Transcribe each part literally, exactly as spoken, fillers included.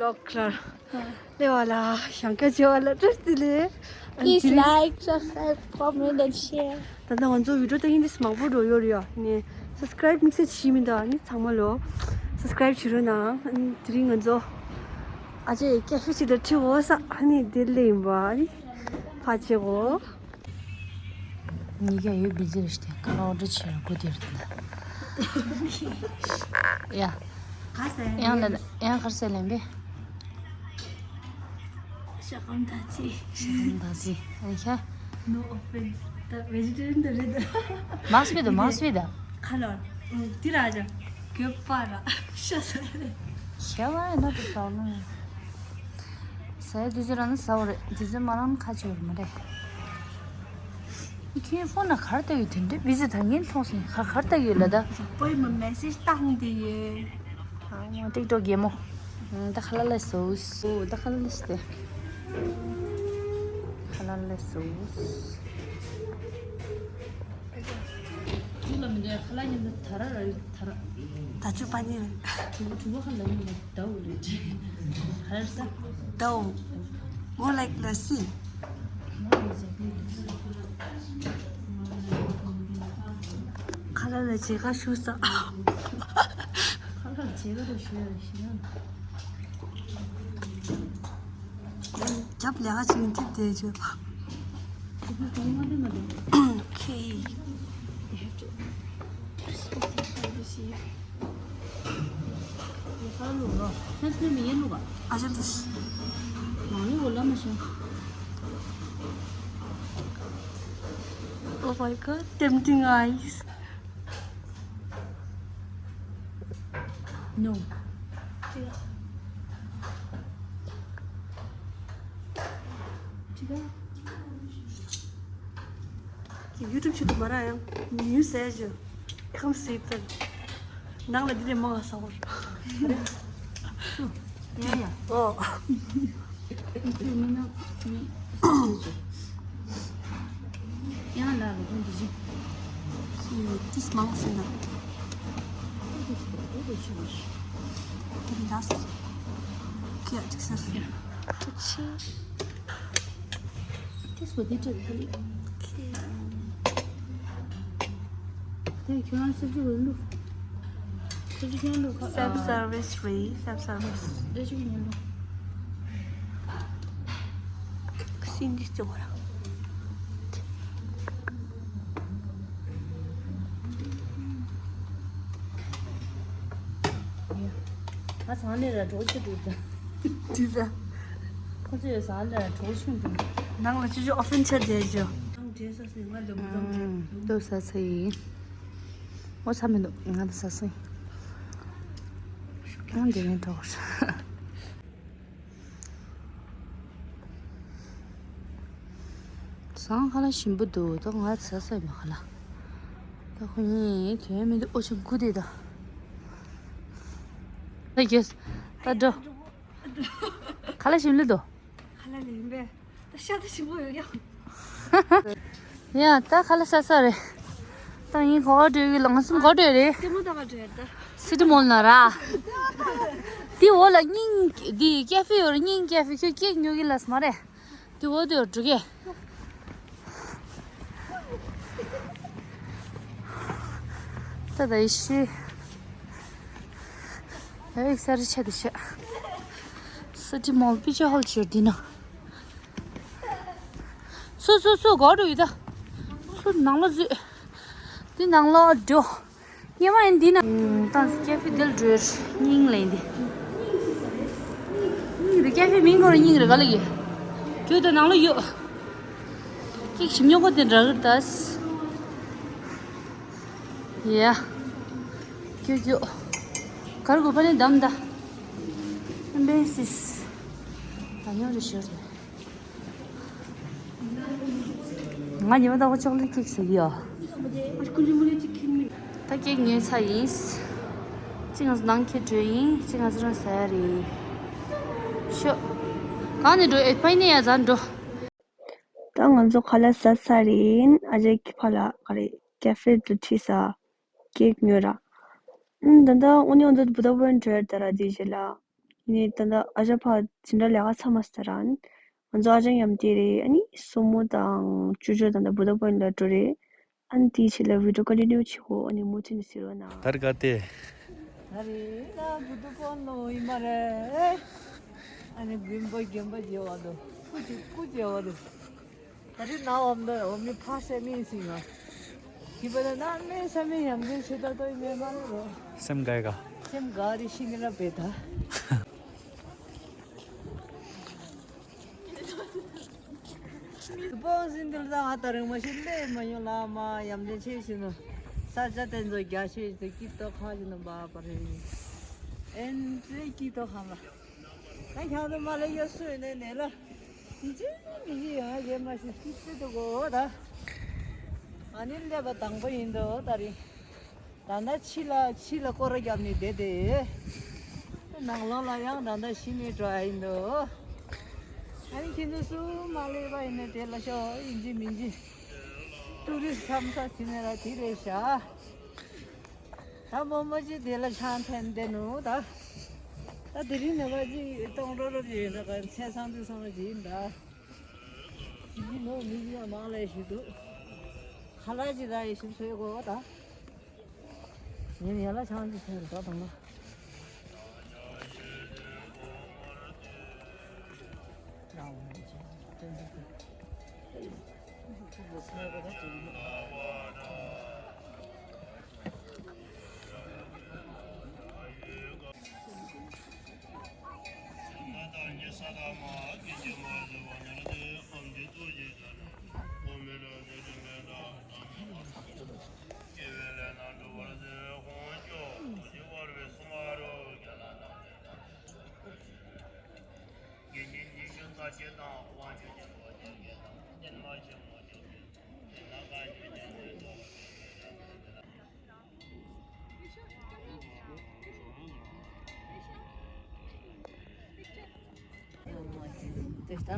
ཌོག་ལར་ལེ་བ་ལ་ཞང་ཀ་ཆེ་བ་ལ་བཀྲ་ཤིས་བདེ་ལེགས། Please like, subscribe, comment and share. ད་ལྟ་ང་ཚོ་བི་ཌིའོ་ལྟ་མཁན་དེ་མང་པོ་འགྲོ་ཡོད་རེད་ཡ། ནས་སབ་སི་ཀ་རའིབ་དམིགས་བསལ་བྱེད་མི་འདུག་ཨ་ནི་ཚང་མ་ལོ་སབ་སི་ཀ་རའིབ་བྱེད་རོགས་གནང་། ཨ་ནི་དེ་རིང་ང་ཚོ་ཨ་ཅེ་ཀེ་ཧྥེ་ཅིག་ལ་ཁྲིད་འོ་ས། ཨ་ནི་དེ་ལས་ཡིན་པ། ཨ་ནི་ཕ་ཆེ་གོ། ཉི་ག་ཡོད་བི་ཛི་རེད་ཤི་ཁ་ལོ་འདྲ་ཆེ་ར་གོ་དེ་རེད་ད། ཡ། ག་ས་ཡང་ལ་ཡང་གར་ས་ལེན་པས། ཤ་ཁམ་ད་ཅི། ཤ་ཁམ་ད་ཅི། ཨ་ཤ། No offense. ད་བེ་ཇི་ཊེ་རི་ཡན་ད་རེད་ད། མ་སྤེ་ད་མ་སྤེ་ད། ཁ་ལོ། དེ་ར་ཅང་གོད་པ་ར་ཤ་ས་རེད། ཤ་བ་ཡིན་ན་དུ་ཏོག་ནོ། ཟས་དུས་ཚོད་རང་ནི་ཟ་བ་རེད། དུས་ཚོད་མ་རང་ཁ་ཆེ་བ་མ་རེད། ཁྱེད་ཕོན་ན་གར་ལྟ་ཡོད་དེ་འདྲའི་བི་ཟི་ད་ངན་མཐོང་སོང་། གར་གར་ལྟ་ཡོད་ལ་ད། རོགས་པོས་མ་མེ་སེཇ་བཏང་དེ་ཡོད། ཨ་མ་ཊིག་ཊོག་རྒན་མོ། ད་ཁ་ལ་ལ་སོ་སོ་ད་ཁ་ལ་ལ་སྟེ། ཁ་ལ་ལ་སོ། ཐུགས་ལ་མི་འདྲ་ཁ་ལ་ཉིན་ད་ད་ར་ར་ད་ར། ད་ཆུ་པ་ཉིན། གྲུ་གུ་གྲུ་གུ་ཁ་ལ་ཉིན་ད་དའུ་རེད། ཁ་ལ་ས། དའུ། More like lassi. ཁ་ལ་ལ་བྱེད་ཀ་ཞུ་ས། ཁ་ལ་ལ་བྱེད་ཀ་རུ་ཞུ་ཡ་ཞུ་ན། རྒྱབ་ལས་ཀ་བྱེད་མཁན་ཐེབས་བསྡད་བྱོས། ཁེ། ཨ་ཅག་ལུས། Oh my God, tempting eyes. No. ཡུ་ཊུབ་ཆེད་དུ་མ་རག་ཡང་ཉུལ་ཟེར་ཞུ། ཁམས་སྲིད་དར། ནང་ལ་འདི་ལས་མང་བ་ཟ་བར། ཡ་ཡ། ཨོ། ཡང་ལ་ལ་ཁོང་འདི་བཞིན། ཏིས་མང་སེ་ན། ཏིས་ལ་སོ། ཁྱེད་ཅིག་ཟེར། ཏིས་བོ་དེ་ཏྲེ་ཁ་ལི། དེ་ཁྱོད་རང་སེམས་ཅུ་གོ་ལུ། སེམས་ཅུ་ཁྱོད་ལུ་ཁ། Self service རེད། Self service. དེ་ཅིག་ཉན་ལུ། སིན་དི་ཅོ་ར། ང་ཚང་ནས་ར་གྲོགས་ཆེ་འགྲོ་ད། དྲིས་ད། ཁོ་ཚོས་ཟ་ལ་གྲོགས་ཆུང་འདུག་ནང་ལ་ཅུ་ཅུ་ཨོ་ཕན་ཆ་བསྡད་ཅོ། ལྟོ་ཟ་ཚེ་ཡིན། འོ་ཚ་མི་འདུག་ང་ལ་ཟ་སོང་། གང་འདི་ནས་འགྲོ་བར། ཟངས་ཁ་ལ་ཞིམ་པོ་འདུག་ད་ང་ཟ་ས་ཡིན་མ་ཁ་ལ། ད་ཁོ་གཉིས་གྱོན་མི་འདུག་ཨོ་ཆུང་ཁུ་དེ་ད། ད་རྒྱས། ད་འགྲོ། ཁ་ལ་ཞིམ་ལི་འདུག་ཁ་ལ་ལེན་པས། ད་ཤ་ད་ཞིམ་པོ་ཡོད་ཀྱང་། ཡ་ད་ཁ་ལ་ས་ས་རེད། ད་ཡིན་གོ་འགྲོ་གི་ལ་ང་སུམ་གོ་འགྲོ་རེད། ལྟད་མོ་ལྟ་ག་འགྲོ་ཡ་ད། སི་ཏི་མོལ་ན་ར། དེ་འོག་ལ་སྙིང་དེ་ཀེ་ཧྥེ་ཡོད་རེད། སྙིང་ཀེ་ཧྥེ། ཁྱོད་ཀེག་ཉོ་གི་ལ་སི་མ་རེད། དེ་འོག་དེ་འགྲོ་གི། ད་ད་ཡི་ཤི། ཨེ་ས་རི་ཆ་དེ་ཤ། སི་ཏི་མོལ་པི་ཅར་ཧོལ་ཆེར་དེ་ན། སུ་སུ་སུ་གོ་འགྲོ་ཡི་ད། སུ་ནང་ལོ་ཟུས། དེ་ནང་ལོ་འགྲོ། ཉེ་མ་ཡིན་འདི་ན། ཏང་སི་ཀེ་ཧྥེ་དེ་ལ་འགྲོ། སྙིང་ལེན་དེ། སྙིང་རེ་ཀེ་ཧྥེ་མིང་གོ་ར་སྙིང་རེ་ག་ལ་ཡོད། ཁྱོད་དེ་ནང་ལ་ཡོད། ཅིག་ཞིམ་ཉོ་གོ་དེ་འདྲ་གི་ད། ཡ། ཁྱོད་ཁྱོད། གར་གོ་ཕ་ནི་དམ་ད། བེ་སིས། ད་ཉོ་རེ་ཤོར་རེ། ང་ཉི་མ་ལྟ་བུ་ཅོག་ལེ་ཊི་ཀེག་ཟ་གི་ཡོད། ད་ཀེག་ཉོས་ཚར་ཡིན། གཅིག་ང་ཚོ་ནང་འཁྱེར་འགྲོ་ཡིན། གཅིག་ང་ཚོ་རང་ཟ་ཡ་རེད། ཤོག་གང་ནས་འགྲོ། ཨེ་ཕ་ནི་ཡ་ཛ་འགྲོ། ད་ང་ཚོ་ཁ་ལག་ཟ་ཚར་ཡིན། ཨ་ཅེ་ཁྱི་ཕ་ལ་ག་རེ་ཀེ་ཧྥེ་དུ་ཁྲིད་ས། ཀེག་ཉོས་ར། ཨུམ་ད་ལྟ་དངོས་གནས་འོ་ད་བུ་ད་བུ་འགྲོ་ཡ་ད་ར་དེ་རྗེས་ལ། ཡིན་ནའི་ད་ལྟ་ཨ་ཅག་ཕར་འཛིན་གྲྭ་ལས་ཀ་ཚར་མ་ཟེར་ར། ཨ་ནི་ང་ཚོ་ཨ་ཅག་མཉམ་དེ་རེད། ཨ་ནི་སོར་མོ་དང་ཅོ་ཅོ་དང་ད་བུ་ད་པོ་ཡིན་ལ་འགྲོ་རེད། ཨ་ནི་དེའི་ཆེད་ལ་བི་ཌིའོ་ཀོན་ཊི་ནིའུ་བྱེད་གོ། ཨ་ནི་མུ་མཐུད་ནས་གཟིགས་རོགས་གནང་། ད་རེས་ག་དེ། ད་རེས་ན་བུ་ད་པོ་ནོ་ཡིན་མ་རེད། ཨ་ནི་དགོན་པ་དགོན་པ་མཇལ་བ་དང་སྐུ་མཇལ་སྐུ་མཇལ་བ་དང་། ད་རེས་ན་འོམ་ད་འོམ་མི་ཕ་སེ་མི་སིང་ང་། ཁྱི་པ་ད་ན་མེ་ས་མེ་ཡམ་གི་ཆེ་ད་ཏོ་ཡི་མེ་མ་རེད་རོ། སེམས་དགའ་ཡི་ག་སེམས་དགའ་རེ་ཤི་ནི་ར་པེ་ད། སྤོང་སིན་དིལ་ད་ང་ད་རིང་མ་ཤི་ལེ་མ་ཡོང་ལ་མ་ཡམ་དེ་ཆེ་ཤི་ནོ། ས་ཆ་དེ་ཚོ་རྒྱ་ཆེ་ཤི་ཀི་ཏོ་ཁ་ཤི་ནོ་བ་པ་རེ། ཨེན་ཏྲེ་ཀི་ཏོ་ཁ་ལ། ད་ཁྱང་དུ་མ་ལ་ཡོད་སུ་ཡོད་ནས་ནས་ལ། ཡིན་གཅིག་མིན་གཅིག་ཡོང་ཡ་ཡོད་མ་ཤེས་ཤིག་ཚེ་འདུག་གོ་ད། ཨ་ནི་སླེབས་པ་དང་པོ་ཡིན་འདུག་ད་རིང་། ད་ལྟ་ཕྱི་ལ་ཕྱི་ལ་སྐོར་ར་བརྒྱབ་ནས་བསྡད་དེ། ནང་ལོགས་ལ་ཡང་ད་ལྟ་གཞི་ནས་འགྲོ་ཡ་ཡིན་འདུག་ཨ་ནི་ཁྱེད་ཚོ་སུ་མ་སླེབས་པ་ཡིན་ན་དེ་ལ་ཤོག་ཡིན་གཅིག་མིན་གཅིག་ཏུ་རི་སི་ཊི་འཚམས་ས་ཟིན་ནས་ལ་དེ་རེད་ཤག་ད་མོ་མོ་ཅི་དེ་ལ་ཆང་འཐེན་བསྡད་ནུ་ད། ད་དེ་རིང་ནས་ཕར་ཅིག་གཏོང་རོགས་རོགས་ཡིན་ད་ག་ཚེ་སང་དུས་སང་ལ་ཅི་ཡིན་ད། ཅི་ནོ་མི་ཅི་ཡང་མང་ལས་ཞིག་འདུག་ཁ་ལག་ཅི་ད་ཡེ་ཞིབ་བཟོས་གོ་ད། ངས་ཡ་ལ་ཆང་ཅི་འཐེན་རོགས་དང་ན། དགེ་བསྙེན་ཉི་ཤུ་རྩ་གཅིག་དང་དབང་ཕྱུག་ཆེན་པོ་བརྒྱད་བརྒྱད་དང་བརྟན་མ་ཆེན་མོ་བཅུ་བཅུ། དེ་ན་གང་ཉིད་ཅན་དུ་འགྲོ་བ་དེ་ལྟ།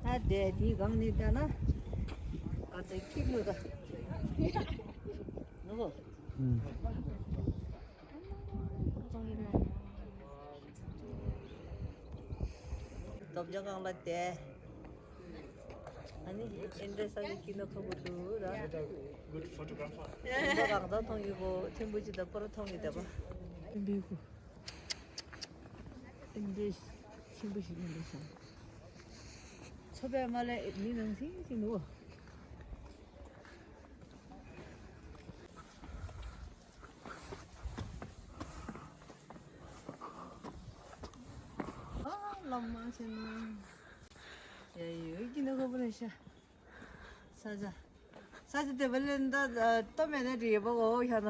ད་དེ་དེའི་སྒང་ནས་བལྟས་ན་ག་ཚོད་སྐྱིད་ལོ་ད། ནུ་བོ། རྡོ་རྗེ་སྒང་ལ་བསྡད། ཨ་ནི་ཨེ་འདྲ་ས་ཞིག་སྐྱིད་ན་ཁག་པོ་འདུག་ར། Good photographer. ཁོང་ཚོ་རང་ཚང་མཐོང་ཡོད་གོ་ཐེམ་པོ་ཅིག་དང་པོ་ར་མཐོང་ཡོད་བསྡད་པ། ཐེམ་པོའི་གུ། ཨེ་འདྲ་ཆེན་པོ་ཞིག་ཡིན་པ་བྱུང་། མཚོ་པད་མ་ལས་མི་ནང་སིང་སིང་འདུག་ཨ་ལམ་མ་ཆེ་ན། ཡ་ཡོད་ཀྱི་ན་ཁོ་པ་ལས་ཤ། ས་ཆ། ས་ཆ་དེ་བ་ལེན་ད་ལྟོ་མེད་ན་རེད་པ་འོ་ཤ་ན།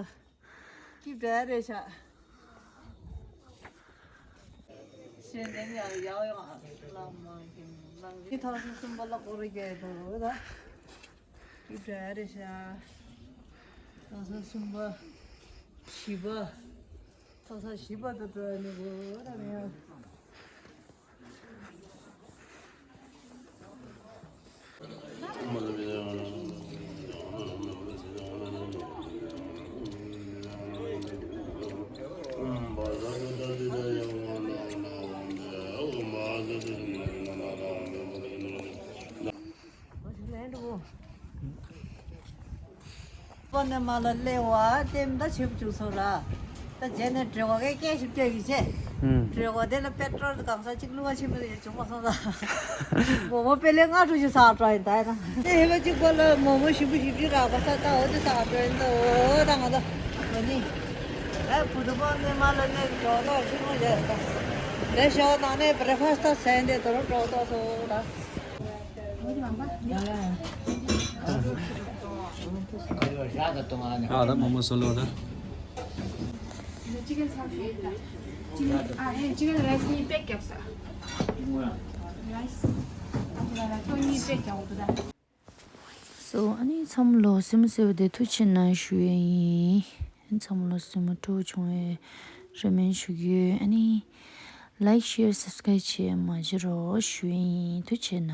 ཀི་བྲ་རེད་ཤ། ཤེས་ནས་ཡང་ཡང་ཡང་ལམ་མ་ཡིན་ལམ་གྱི་ཐོག་སོ་གསུམ་པ་ལ་སྐོར་རྒྱག་དོ་ད། ཀི་བྲ་རེད་ཤ། ཐོག་སོ་གསུམ་པ། བཞི་པ། ཐོག་ས་བཞི་པ་དུ་འགྲོ་ནི་གོ་ར་ནི། པོ་ནས་མ་ལ་སླེབས་པ་ལྟད་མོ་ད་བྱེད་བཅུག་སོང་ར། ད་རྗེས་ནས་བྲེལ་བ་གས་སྐད་ཞིག་སྤྲད་ཀྱི་བྱས། ཧུམ། བྲེལ་བ་དེ་ལ་པེ་ཊོལ་གང་ས་གཅིག་བླུགས་པ་ཆེན་པོ་དེ་བྱུང་མ་སོང་ད། མོག་མོག་དཔེ་ལེ་ལྔ་དྲུག་ཅིག་ཟ་འགྲོ་ཡིན་ད་ཡིན་ན། དེ་ཧེ་བ་གཅིག་པོ་ལ་མོག་མོག་ཞིམ་པོ་ཞིམ་པོ་རག་པ་ས་ད་འོ་དེ་ཟ་འགྲོ་ཡིན་ད་འོ་ད་ང་ད་མ་ནི། ཨེ་བུ་དུ་པོ་ནས་མ་ལ་ནས་འགྲོ་ད་ཞིག་མ་བྱས་ད། རེ་ཞོ་ནང་ནས་བྲེག་ཕ་སི་ཊི་ཟས་འདྲེ་དོ་རུ་འགྲོ་ད་སོ་ད། ཨ་ད་མོག་མོག་བཟོ་ལོ་ད། ཅི་ཀན་རའི་སི་གཉིས་པེག་རྒྱབ་ས། རའི་སི་ཨ་ཁུ་ལ་ལ་ཐོ་གཉིས་པེག་རྒྱབ་འོ་ད། སོ་ཨ་ནི་ཚང་མ་ལོ་སེམས་སེ་བ་དེ་ཐུགས་ཆེ་གནང་ཞུ་ཡས་ཡིན། ཚང་མ་ལོ་སེམས་སྤྲོ་བོ་བྱུང་བའི་རེ་སྨོན་ཞུ་རྒྱུ་ཡོད། ཨ་ནི་ལའིཀ་ཤེར་སབ་སི་ཀ་རའིབ་བྱེད་མ་བརྗེད་རོགས་ཞུ་ཡས་ཡིན། ཐུགས་ཆེ་གནང་།